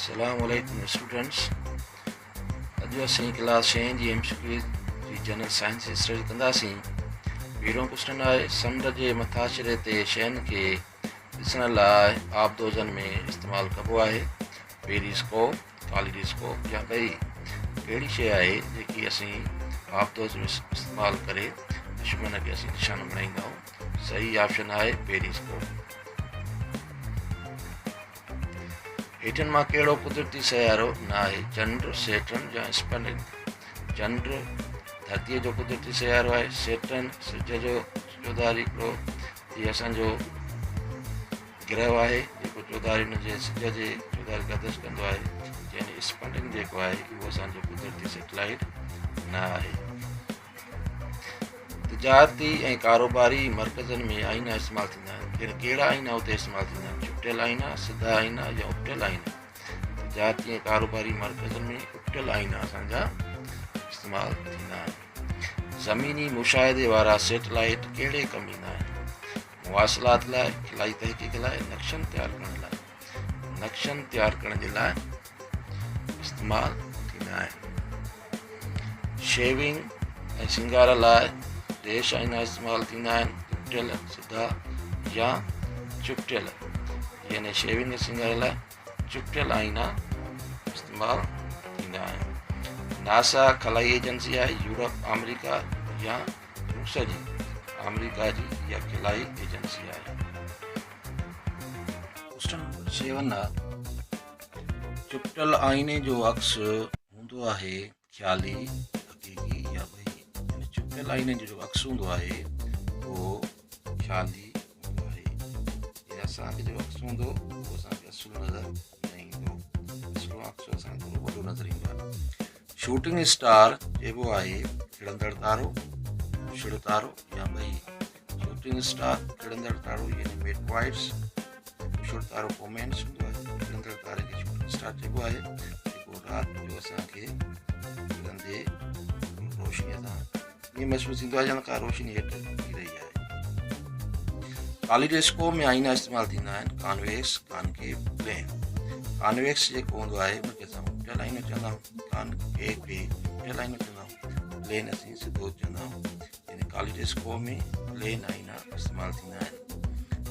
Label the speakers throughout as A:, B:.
A: السلام عليڪم اسٽوڊنٽس اڄ اسين ڪلاس ڇهين جي ايم سي ڪيو جي جنرل سائنس جي اسٽڊي ڪنداسين. پهريون ڪوسچن آهي سمنڊ جي مٿاڇري تي شين کي ڏسڻ لاء آبدوزن ۾ استعمال ڪبو آهي پيريسڪوپ، ڪاليڊيسڪوپ يا ٻئي. ڪهڙي شيء آهي جيڪي اسين آبدوز ۾ استعمال ڪري دشمن کي اسين نشانو بڻائيندا آهيون؟ صحيح آپشن آهي پيريسڪوپ. هيٺين مان ڪهڙو قدرتي سيارو نه آهي؟ چنڊ، سيٽرن يا اسپنڪ؟ چنڊ ڌرتيء جو قدرتي سيارو آهي. سيٽرن سج جو چوڌاري هڪڙو هي اسان جو گرهه آهي جيڪو چوڌاري ان جي سج جي چوڌاري گردش ڪندو آهي، يعني اسپنڪ جيڪو آهي اهو اسان جو قدرتي سيٽلائيٽ نه آهي. تجارتي ۽ ڪاروباري مرڪزن ۾ آئينا استعمال ٿيندا آهن. ڪهڙا آئينا اتي استعمال ٿيندا آهن؟ چپٽيل آئينا، سڌا آئينا يا اپٽيل آئينا؟ تجارتي ۽ ڪاروباري مرڪزن ۾ اپٽيل آئينا اسان جا استعمال ٿيندا آهن. زميني مشاهدي وارا سيٽلائيٽ ڪهڙي ڪم ايندا آهن؟ مواصلات لاء، خلائي تحقيق لاء، نقشن تيار ڪرڻ لاء. نقشن تيار ڪرڻ جي لاء استعمال ٿيندا آهن. شيونگ ۽ سينگار لاء ڊيش آئينا استعمال ٿيندا آهن، چپٽيل، سڌا يا چپٽيل. يعني شيونگ ۽ سينگار لاء چپٽيل آئينا استعمال ٿيندا آهن. ناسا خلائي ايجنسي آهي يورپ، آمريڪا يا روس جي؟ آمريڪا جي اها خلائي ايجنسي آهي. ڪوئسچن نمبر 7 آهي چپٽل آئيني جو عڪس هوندو آهي خيالي، حقيقي يا ٻئي؟ يعني چپٽل آئيني جو عڪس هوندو آهي اهو خيالي هوندو آهي. يعني اسان کي جو عڪس هوندو اهو اسان کي اصل نظر نه ايندو، اصل عڪس اسان کي ٿورو وڏو نظر ايندو آهي. شوٽنگ اسٽار چئبو آهي کڙندڙ تارو، شڙ تارو يا ٻئي؟ شوٽنگ اسٽار کڙندڙ تارو يعني ميٽوائڊس، شڙ تارو ڪومينٽس هوندو آهي. کڙندڙ تاري کي شوٽنگ اسٽار چئبو آهي جيڪو رات جو اسان کي کڙندي روشني سان ائين محسوس ٿيندو آهي ڄڻ ڪا روشني هيٺ ٿي رهي آهي. ڪاليڊوسڪوپ ۾ آئينا استعمال ٿيندا آهن ڪانويڪس، ڪانڪيو، پلين. ڪانويڪس جيڪو هوندو آهي ان کي اسان اپٽيل آئينو چوندا آهيون، ڪانڪيو کي اپٽيل آئينو چوندا آهيون، پلين اسين سڌو چوندا آهيون. يعني ڪاليڊوسڪوپ ۾ پلين آئينا استعمال ٿيندا آهن.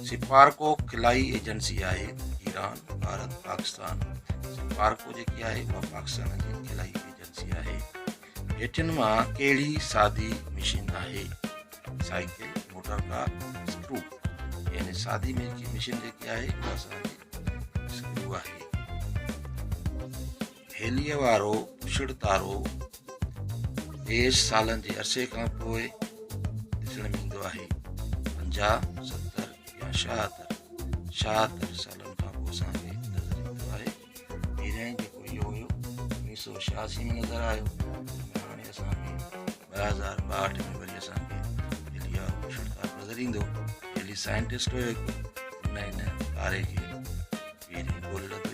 A: سپارڪو خلائي ايجنسي آهي ايران، ڀارت، پاڪستان. سپارڪو جيڪي آهي اها پاڪستان جي خلائي ايجنسي آهي. هيٺين مان ڪهڙي سادي مشين آهي؟ Cycle, motor car, screw. يعني سادي مشين جيڪي آهي اها اسان جي اسڪرو آهي. هيليء وارو پڇڙ تارو 30 سالن جي عرصي کان پوء ڏسڻ ۾ ايندو آهي. 50، 70 يا 76؟ 76 سالن کان پوء اسان کي نظر ايندو آهي. پهريائين جيڪو اهو هيو 1986 ۾ نظر آيو، هاڻي اسان کي 2062 ۾ وري اسان کي هيلي وارو پڇڙ تارو نظر ايندو. هيلي سائنٽسٽ هيو هڪ، ان هن تاري کي پهرين ڳولي لڌو.